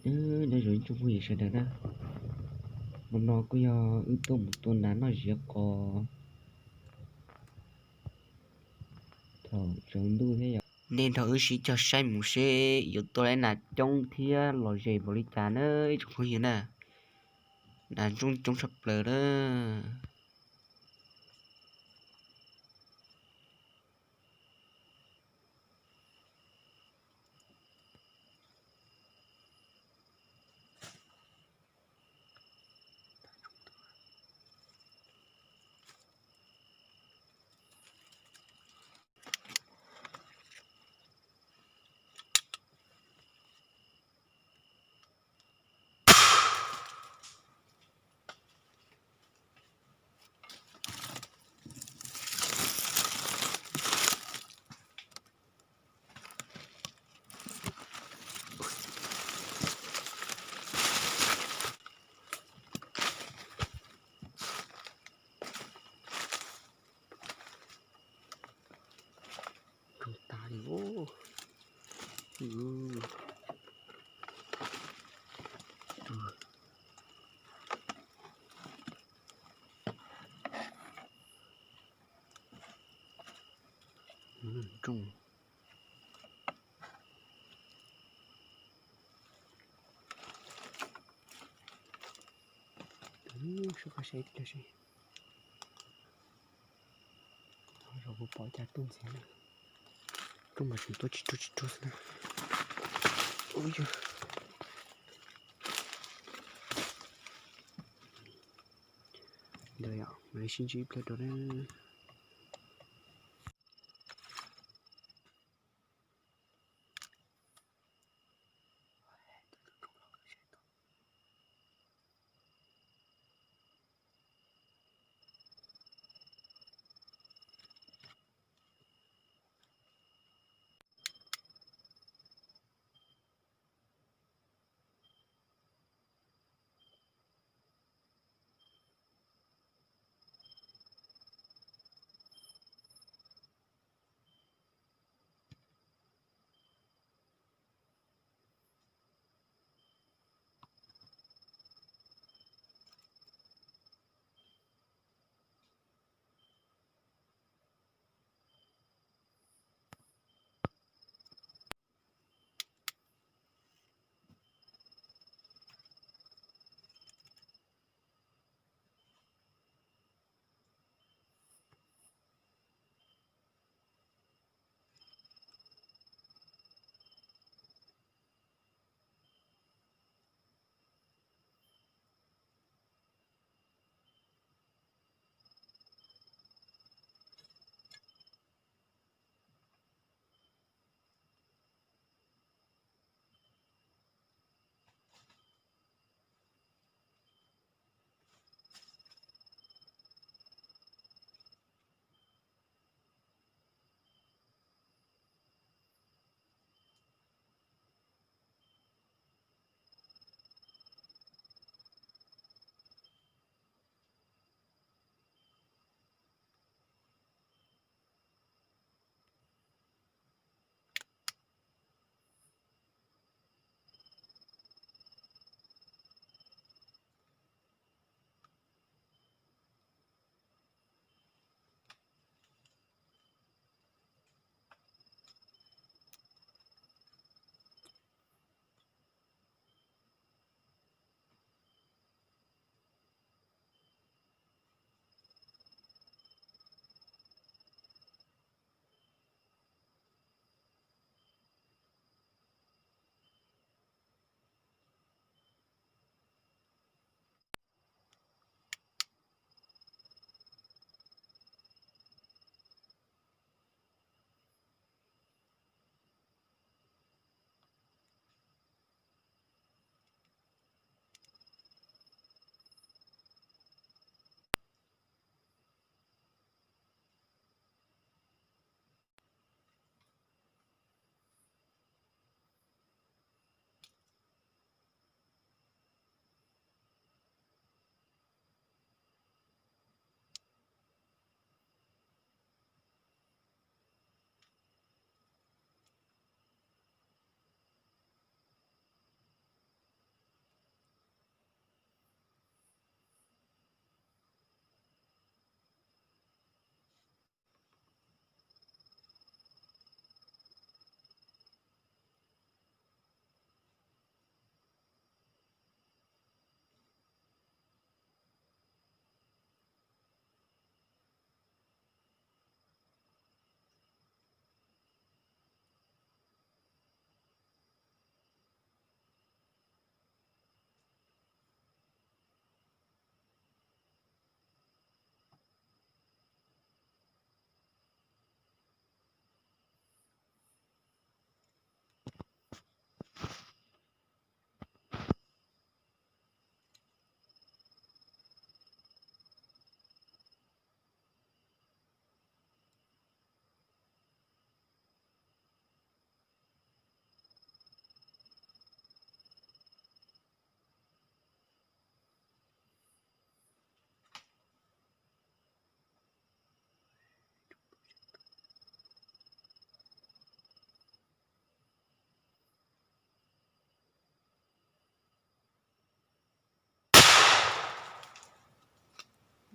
Nyob zoo ib tsoom phooj ywg sawv daws na, hmo no kuj yog wb tuaj mus tua nas noj ziav qos thaum tsaus ntuj thiab yom. Nej nrog wb sib cog saib mus seb yuav tua tau nas coob thiab lom zem npaum li cas na ib tsoom phooj ywg na. Nas coob coob tshaj plaws na. Nroo tas li. Nroo. Sub qab saib ib pliag seb. Ho zaum kuv pom cas tuaj ntxiv na. Tuaj mas tseem tuaj tsis ruaj tsis ruaj xwb na. Ub yog. Ntawd yom, mam li sib ntsib ib pliag dua na.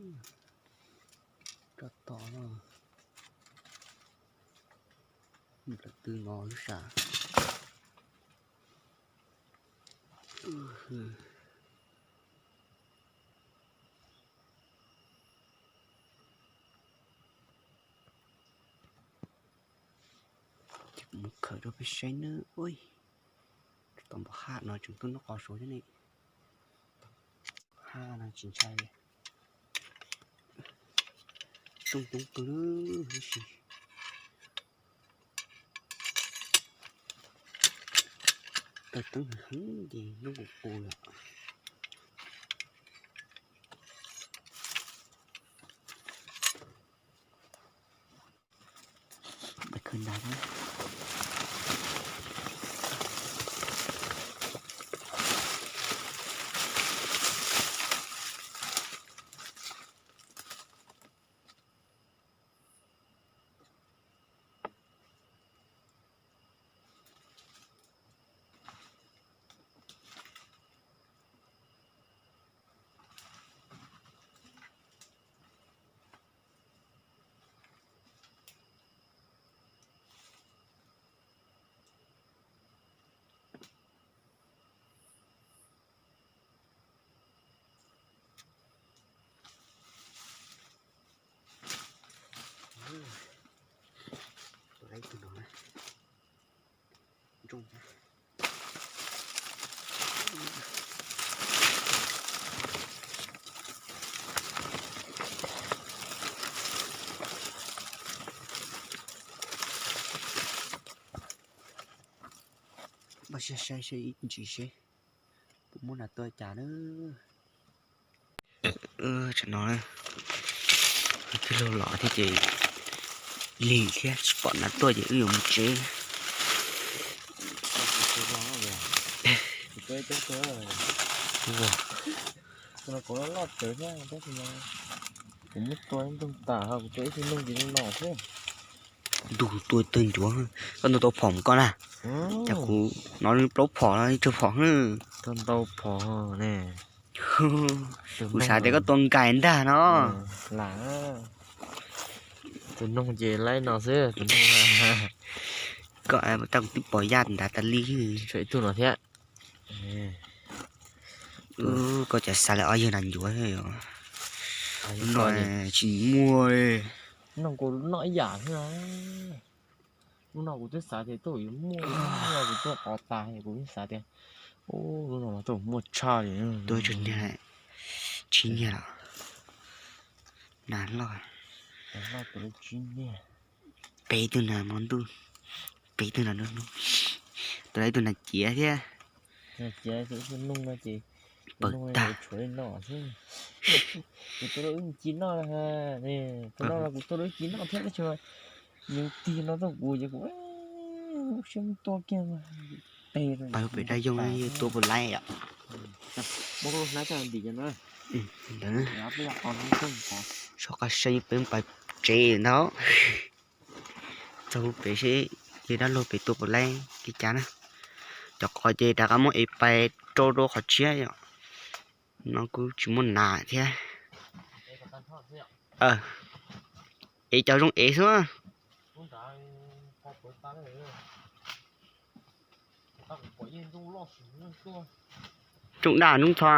Tso tod no, lawv twb no lub sas. Ces kuv mus khawm rau peb saib nawb. Ua, tau npaum haj no tseem tuaj noj qos suav thiab ne. Haj no tsis ntshai li. Rooj coob kawg li, tab sis taws teeb heev ces hnub qus qus lawm. Khawm nrad na. Tus no na. Nrooj. Npaj siab saib seb ib ntsis seb puas muaj nas tuaj cas na. Tsam no tij laug los thiab ces lig thiab tsis pom nas tuaj ces wb yuav mus tsev. Kuv muab tua ib nroog tas ho kuv tua ib tug noog ces li no xwb. Ntug tua tawg ncuav, koj ntaus tau phom mus koj na. Cas kuv hnov plaub phom no ib tsawg phom. Tua ntau phom ne. Kuv xav tias koj tua nkais ntag no. Lam, tus noog ces laib no xwb, tus noog. Koj, tau kuv twb pom yaj nrad tas li. Tshuav ib tug no thiab. Koj cas xav li ob yawg nas ncuav no tsis muaj. Noog kuv noj ib yam xwb. Lub no kuv twb xav tias tuaj yuav muaj, lub no kuv tuaj tod tas kuv twb xav tias, lub no mas tuaj muaj tshaj li. Tuaj tsawg niag, tsib niag los? Nas loj, tsib niag. Peb tug nas hmo ntuj, peb tug nas nruab hnub, tus lawv ib tug nas ciav thiab. Nas ciav tus noog no ces, tus noog no tshuav li no xwb. Kuv tua rau wb ci noj, tus no los kuv tua rau wb ci noj thiab tab sis mas nws tig no rau kuv ces kuv siab muab tua kiag. Pais pem dab yoog tua puas laib yom. Ntawd, soj qab saib peb pais tsev ntag. Txog pem seb yawg dab laug pem tua puas laib li cas na. Cov qos ces rov qab muab ev pais rau rau qhov tshiab yom. No kuj tsis muaj nas thiab. Ev cov zoo ev xwb. Tsoom daj ntsoov txho.